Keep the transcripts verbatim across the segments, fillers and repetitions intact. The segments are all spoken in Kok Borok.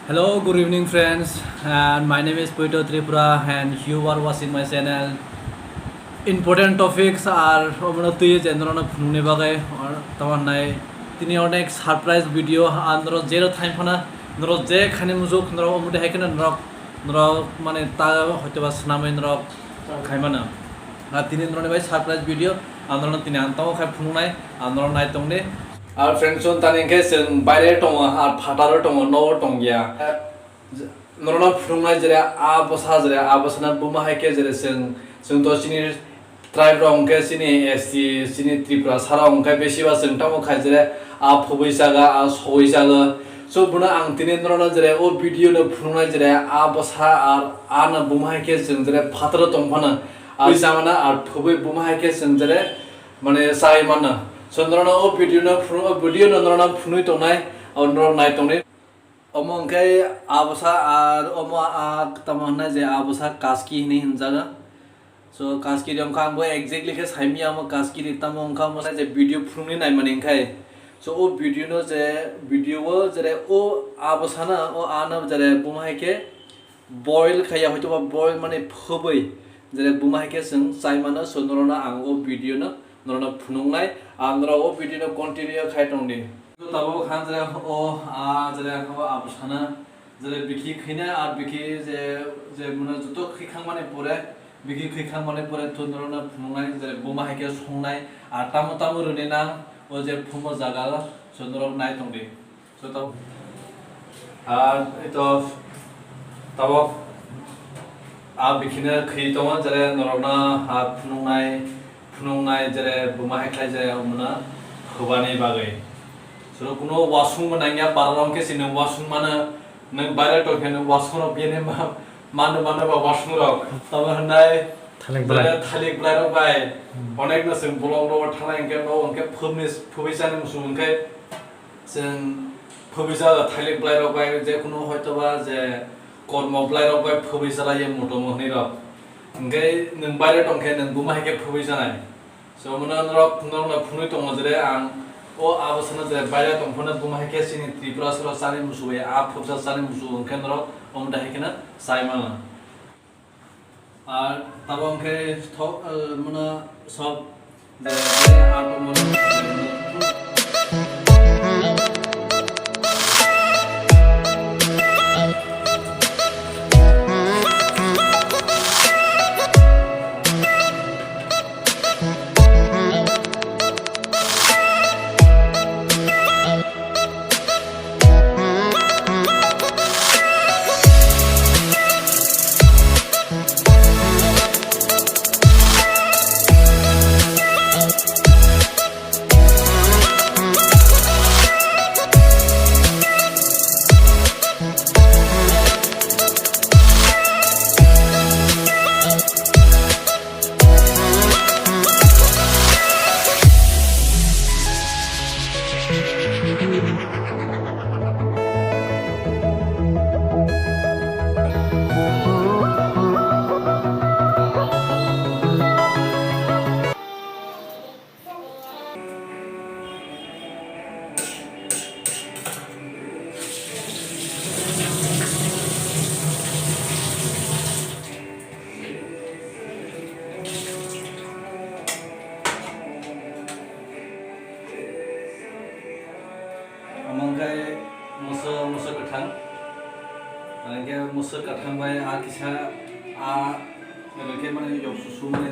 Hello, good evening, friends, and my name is Puito Tripura, and you are watching my channel. Important topics are omono twi je norokno phunukni bagwi, or tamo hwnai tini onek surprise video, ang norok jero thaim phano norok je khaini muchuk norok omo twi hai kheno norok, norok mane ta hoitoba swnamwi norok khai mano. Ar tini norokni bai surprise video ang norokno tini ang tamo khai phunuknai, ang norok nai tongdi. Ar friends, chwng tani hwnkhe chwng baire tongo, ar phataro tongo, nogo tongya. Norokno phunuknai jere a bwsa, jere a bwsano buma hai khe jere chwng, chwng to chini tribe rok hwnkhe chini S T, chini Tripura sara hwnkhe besiba chwng tamo khai jere a phobwi chaga, a sogwi chaga. So bono ang tini norokno jere o video no phunuknai jere a bwsa ar ano buma hai khe chwng jere phataro tong phano a chamana ar phobwi buma hai khe chwng jere mane chai mano. So norokno o video no phunu-, o video no norokno phunui tongnai, o norok nai tongdi. Omo hwnkhe a bwsa ar omo a tamo hwnai je a bwsa kaski hinui hwnjago. So kaski ri wngkha, ang bo exactly khe saimanya omo kaski ri tamo wngkha, omo je video phunukni naimani wngkhai. So o video no je video o jere o a bwsano o ano jere buma hai khe boil khaiya, hoitoba boil mane phobwi jere buma hai khe chwng chai mano. So norokno ang o video no norokno phunuknai, ang norok o video no continue khai tongdi. Tabuk khan jere o a jere o a bwsano jere bikhi khina, a bikhi je, je mano joto khikhang mani pore, bikhi khikhang mani pore to norokno phunuknai jere buma hai khe songnai, a tamo tamo rwni nang o je phumo jaga o, so norok nai tongdi. So tabuk, ah, ito, tabuk, ah, bikhino khwi tongo, jere norokno, ah, phunuknai, phunuknai, jere buma hai khlai, jere omono hwbani bagwi. So kuno wasung bo nangya, paralok khe chini wasung mano, nwng baire tongkhe nwng wasung rok biyani ma-, mano, mano ba wasung rok. Tamo hwnai, thalik belai, jere thalik belai rok bai, hmm, onek no chwng bolong rok thanai hwnkhe, no hwnkhe phobni, phobwi chani muchung hwnkhe, chwng phobwi chala thailik bwlairok bai, je kunu hoitoba je kormo bwlairok bai phobwi chala ye motom hwnwi rok. Hwnkhe nwng baire tongkhe nwng buma hai khe phobwi chanai. So, omono norok, norokno phunui tongo jere ang o abosano je baire tongphano buma hai khe chini Tripura soro chani musuwi, a phobsa chani musuwi hwnkhe norok omo dai hai kheno chai mano. Ar tabuk hwnkhe thok, eh, mano sob, eh, ah, tongmani. Omo hwnkhe moso, moso kwthang. Hwnkhe moso kwthang bai a kisa a hwnkhe mane yok susu mane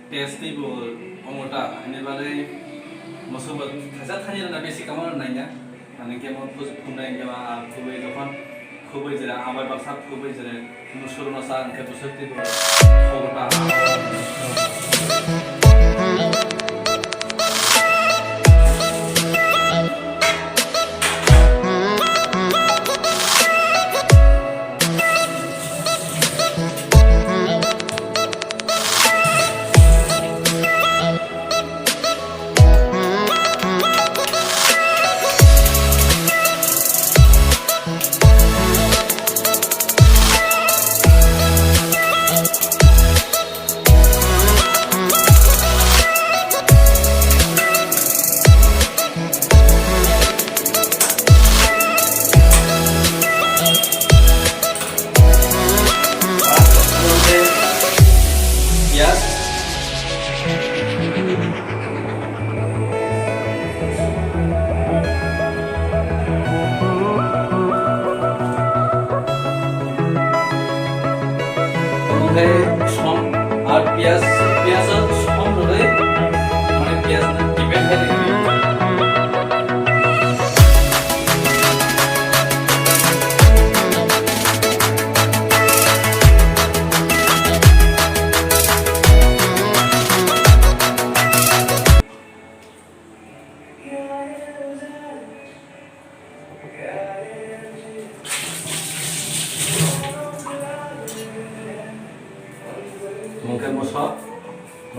taste teibo omo ta hwnwi bagwi moso bo thaisa thani rwna besi kamo rw naiya. Ani khe mo phus-, phunai hwnkhe ba, ah, khubui jokhon khubui jera, abai baksa khubui jera, musurno sa hwnkhe bwswk twibo khogota.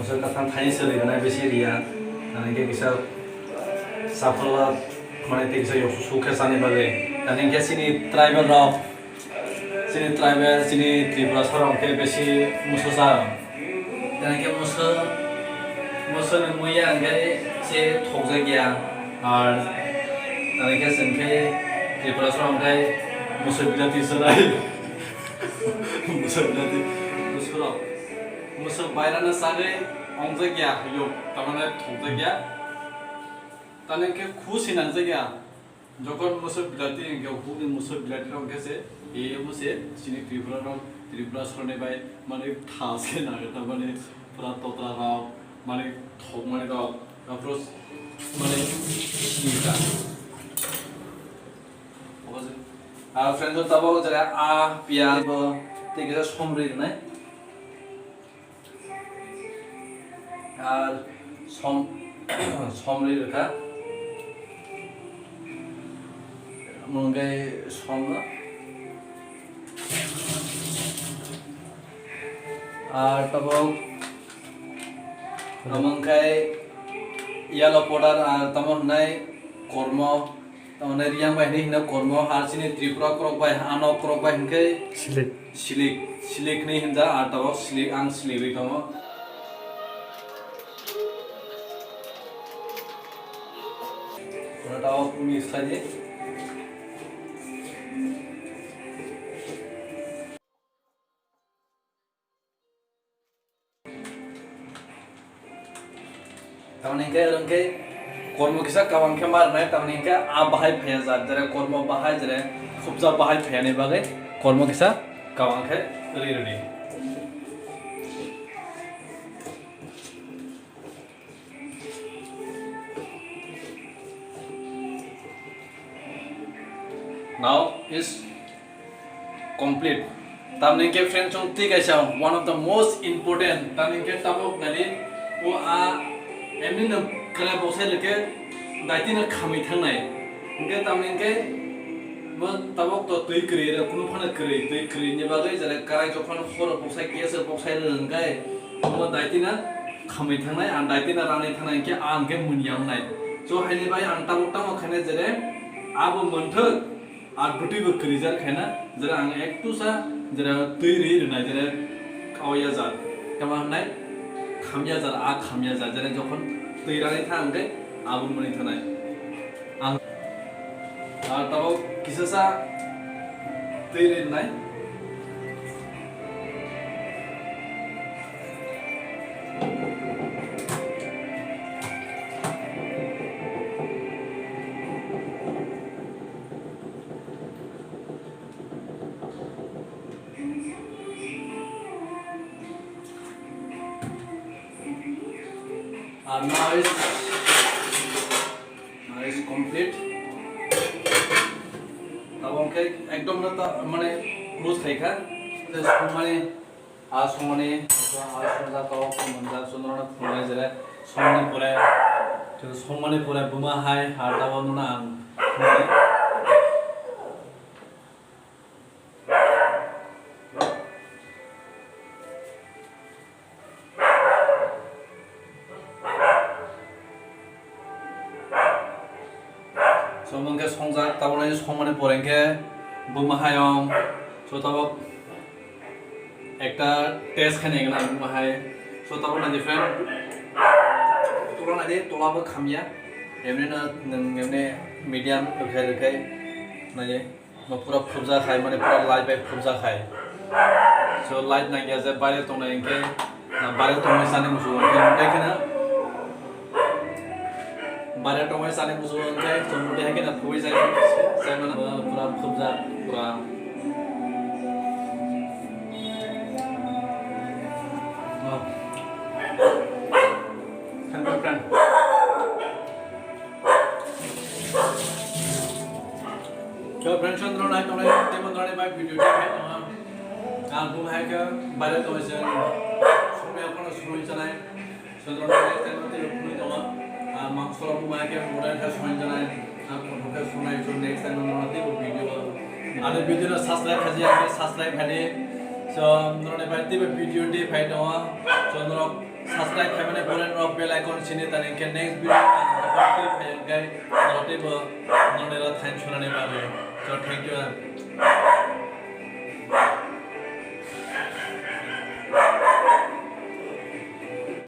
Kathang thaini se rinai bisi riya. Ani khe kisa saphalo mane tei kisa yoksu sukhe chani bagwi. Ani khe chini tribal rok, chini tribal, chini Tripura sarok khe bisi musu cha. Ani khe musu, musu ni muya hwnkhe se thokjak ya. Ar ani khe chwng khe Tripura sarok hwnkhe musu bilati sanai. Musu bilati, musu rok. Musu bairano sagwi ongjakya, yok, tamane thokjakya. Tani khe khusi nangjakya. Jokhon musu bilati hwnkhe hukni musu bilati rok khe se, e musu chini Tripura rok, Tripura soni bai mani thas khe nangkha, tamani pura totra rok, mani thokmani rok, apro mani sini ka. Obo se, ah, friends, tabok jera a piyaj bo tei kisa somri rwnai. Ar som-, somri rwkha. Munggai somno. Ar tabok, omo wngkhai yellow powder, ar tamo hwnai kormo. Tamoni riyang bai hinwi hino kormo, ar chini Tripura kwrwk bai, ano kwrwk bai hinkhe silik. Silik, silik hinwi hinjak, ar tabok silik, ang silik ri tongo. Oro tabok mix khai di. Tamoni hwnkhe, oro hwnkhe kormo kisa kabang khe ma rwnai, tamoni hwnkhe a bahai phaiya jat, jere kormo bahai, jere khubja bahai phaiyani bagwi kormo kisa kabang khe ri rwdi. Now is complete. Tamni hwnkhe friends, chwng twi kaisa one of the most important. Tamni hwnkhe tabuk nani o a emni no kwrai boksai rwkhe daitino khamwi thangnai. Hwnkhe tamni hwnkhe bo tabuk to twi kwrwi rw, kunu phano kwrwi, twi kwrwini bagwi jera kwrai jokhon horo boksai gas o boksai rw hwnkhe omo daitino khamwi thangnai, ang daitino ranwi thangnai hwnkhe a hwnkhe mwnwi ya wngnai. So haini bai ang tabuk tamo khainai jere abo mwnthok. Ar bwtwi bo kwrwijak khaina, jera ang ektusa jera twi rwi rwnai, jera khaoya jar. Kama hwnai khamya jar, a khamya jar, jera jokhon twi rani tha hwnkhe abo mwnwi thanai. Ang ar tabok kisasa twi rwi rwnai. Ar now is, now is complete. Tabok khe ekdom no ta mane close khai kha. Just mane a songmani, a songjak tabok mwnjak chwngno phunuknai jere songmani pore, songmani pore buma hai ha tabok no ang phunuknai. So, mungke songjak, tabuk nai songmani pore hwnkhe buma hayung. So, tabuk ekta test khainai gana buma hai. So, tabuk nai different. Tola nai di, tola bo khamya. Emni no, nwng emni medium rwkhai rwkhai nai di. Bo pura phurjak hai, mane pura light bai phurjak hai. So light nangya je baire tongnai hwnkhe, na baire tongmani sani muchungo hwnkhe, tei kheno baire tongmani sani muchungo hwnkhe, chwng tei kheno phurwi jai, jai mano, bo pura phurjak, pura. Oh. Hello, friend. So, friends, chondro nai tongnai, tei bo nai bai video tei khai tongo. Ang bung hai khe baire tongo se, sumya kono sumui chanai. Chondro nai tei bo tei phunui tongo. Ang mangso rok bung hai khe murai khe sumui chanai. Ang kono khe sumai, so next time no tei bo video. Ani video no subscribe khaji, subscribe khai di. So, nai bai tei bo video tei phai tongo. Chondro Subscribe khaimani bolai rok bell icon sini tani khe next video ang khe phaiyong khe totebo nonira thank sunani bagwi. So thank you.